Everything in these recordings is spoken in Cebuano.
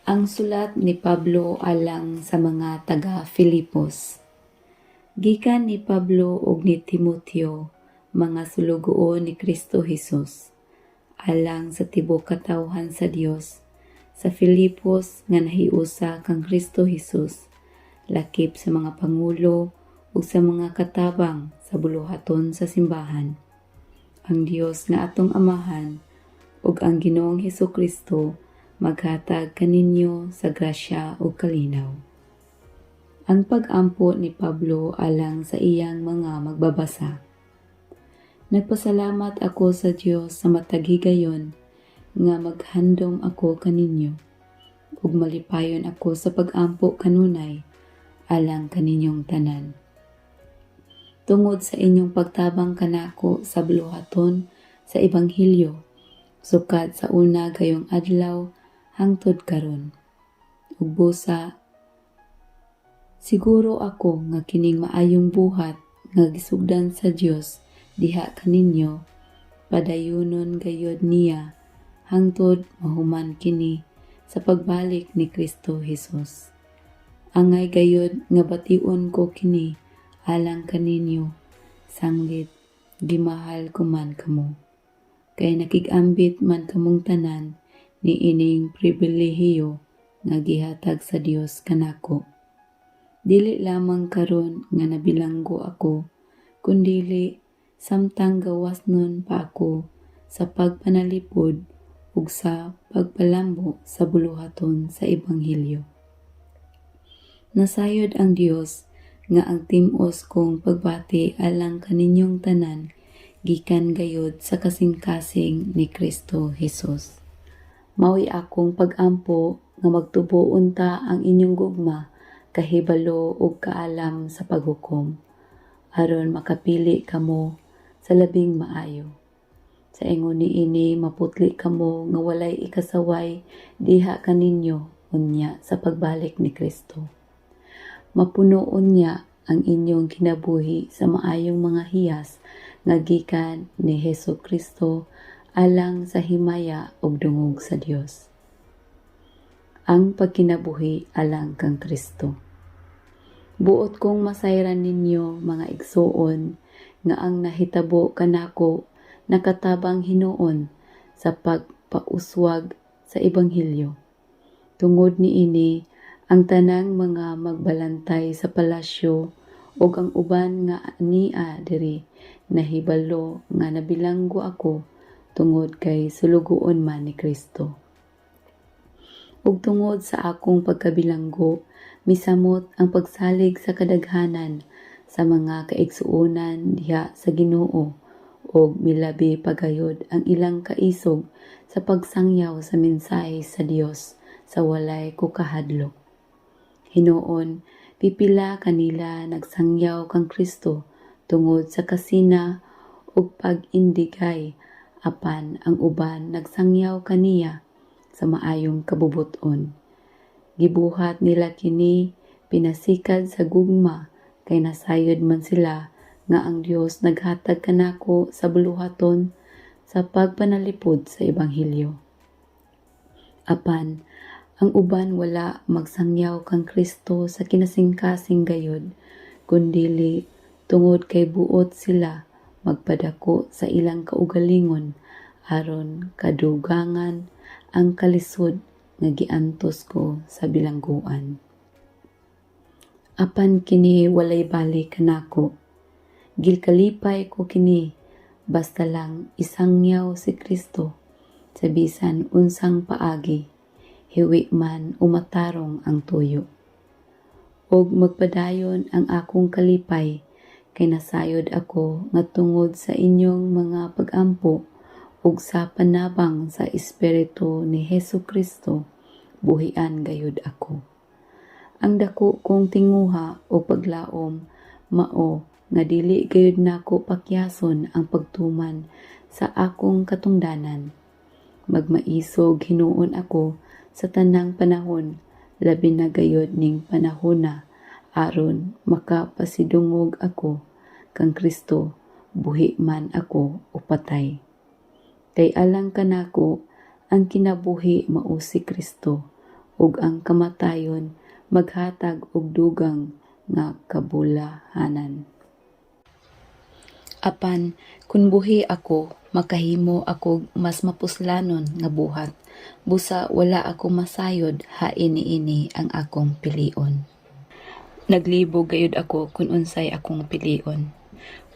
Ang sulat ni Pablo alang sa mga taga Filipos. Gikan ni Pablo ug ni Timoteo, mga sulugoon ni Kristo Hesus, alang sa tibuok katawhan sa Dios sa Filipos nga nahiusa kang Kristo Hesus, lakip sa mga pangulo ug sa mga katabang sa buluhaton sa simbahan. Ang Dios nga atong Amahan ug ang Ginoong Hesukristo maghatag kaninyo sa grasya ug kalinaw. Ang pag-ampo ni Pablo alang sa iyang mga magbabasa. Nagpasalamat ako sa Dios sa matag higayon nga maghandom ako kaninyo ug malipayon ako sa pag-ampo kanunay alang kaninyong tanan. Tungod sa inyong pagtabang kanako sa buluhaton sa ebanghelyo sukad sa una gayong adlaw hangtod karon. Ug busa, siguro ako nga kining maayong buhat nga gisugdan sa Dios diha kaninyo, padayunon gayod niya hangtod mahuman kini sa pagbalik ni Kristo Hesus. Angay gayod nga bation ko kini alang kaninyo, sanglit gimahal ko man kamo. Kay nakig-ambit man kamong tanan niining pribilehiyo nga gihatag sa Dios kanako. Dili lamang karon nga nabilanggo ako, kundili samtang gawasnon pa ako sa pagpanalipod ug sa pagpalambo sa buluhaton sa ebanghelyo. Nasayod ang Dios nga ang tim-os kong pagbati alang kaninyong tanan gikan gayod sa kasing-kasing ni Kristo Hesus. Mao'y akong pag-ampo nga magtubo unta ang inyong gugma, kahibalo ug kaalam sa paghukom, aron makapili kamo sa labing maayo. Sa ingon niini maputli kamo nga walay ikasaway diha kaninyo unya sa pagbalik ni Kristo. Mapuno unya ang inyong kinabuhi sa maayong mga hiyas nga gikan ni Hesus Kristo alang sa himaya ug dungog sa Dios. Ang pagkinabuhi alang kang Kristo. Buot kong masayran ninyo, mga igsuon, nga ang nahitabo kanako nakatabang hinuon sa pagpauswag sa ebanghelyo. Tungod niini, ang tanang mga magbalantay sa palasyo ug ang uban nga ania diri nahibalo nga nabilanggo ako tungod kay sulugoon man ni Kristo. Ug tungod sa akong pagkabilanggo, misamot ang pagsalig sa kadaghanan sa mga kaigsuonan diha sa Ginoo ug milabi pa gayud ang ilang kaisog sa pagsangyaw sa mensahe sa Dios sa walay ko kahadlok. Hinuon, pipila kanila nagsangyaw kang Kristo tungod sa kasina ug pag-indigay, apan ang uban nagsangyaw kaniya sa maayong kabubut-on. Gibuhat nila kini pinasikad sa gugma kay nasayod man sila nga ang Dios naghatag kanako sa buluhaton sa pagpanalipod sa ebanghelyo. Apan ang uban wala magsangyaw kang Kristo sa kinasingkasing gayod, kundili tungod kay buot sila magpadako sa ilang kaugalingon aron kadugangan ang kalisod nga giantos ko sa bilangguan. Apan kini walay bali kanako. Gikalipay ko kini basta lang isangyaw si Kristo sa bisan unsang paagi, hiwi man o matarong ang tuyo. Og magpadayon ang akong kalipay kay nasayod ako nga tungod sa inyong mga pagampo ug sa panabang sa Espiritu ni Hesus Kristo, buhian gayud ako. Ang dako kong tinguha o paglaom mao nga dili gayud nako pakyason ang pagtuman sa akong katungdanan. Magmaisog hinuon ako sa tanang panahon, labi na gayud ning panahona, aron makapasidungog ako kang Kristo buhi man ako o patay. Kay alang kanako ang kinabuhi mao si Kristo Ug ang kamatayon maghatag og dugang nga kabulahanan. Apan kun buhi ako, makahimo akog mas mapuslanon nga buhat, busa wala ako masayod hain niini ang akong pilion. Naglibog gayud ako kung unsay akong pilion.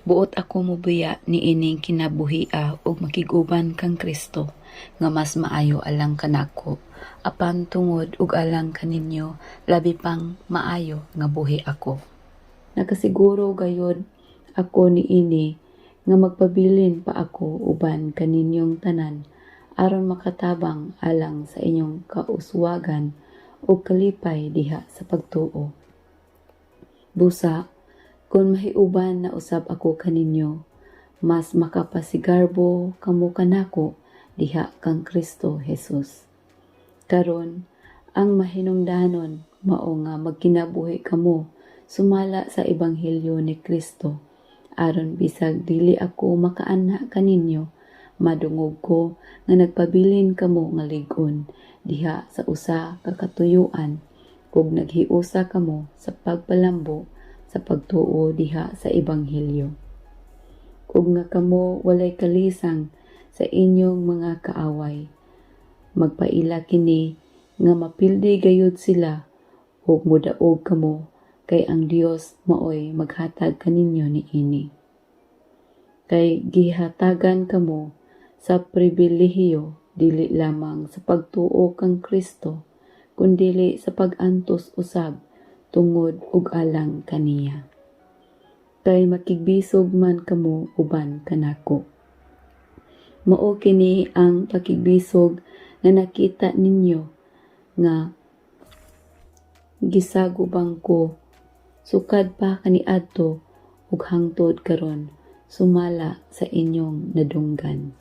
Buot ako mobiya niining kinabuhia ug makig-uban kang Kristo nga mas maayo alang kanako, apan tungod ug alang kaninyo, labi pang maayo nga buhi ako. Nakasiguro gayud ako niini nga magpabilin pa ako uban kaninyong tanan aron makatabang alang sa inyong kauswagan ug kalipay diha sa pagtuo. Busa kon mahiuban na usab ako kaninyo, mas makapasigarbo kamo kanako diha kang Kristo Jesus. Karon, ang mahinungdanon mao nga magkinabuhi kamo sumala sa ebanghelyo ni Kristo, aron bisag dili ako makaanha kaninyo, madungog ko nga nagpabilin kamo nga lig-on diha sa usa ka katuyuan ug naghiusa kamo sa pagpalambo sa pagtuo diha sa ebanghelyo, ug nga kamo walay kalisang sa inyong mga kaaway. Magpaila kini nga mapildi gayud sila ug modaog kamo, kay ang Dios maoy maghatag kaninyo niini. Kay gihatagan kamo sa pribilehiyo dili lamang sa pagtuo kang Kristo kundili sa pag-antos usab tungod ug alang kaniya. Kay makigbisog man kamo uban kanako. Mao kini ang pakigbisog nga nakita ninyo nga gisagubang ko sukad pa kaniadto ug hangtod karon, sumala sa inyong nadunggan.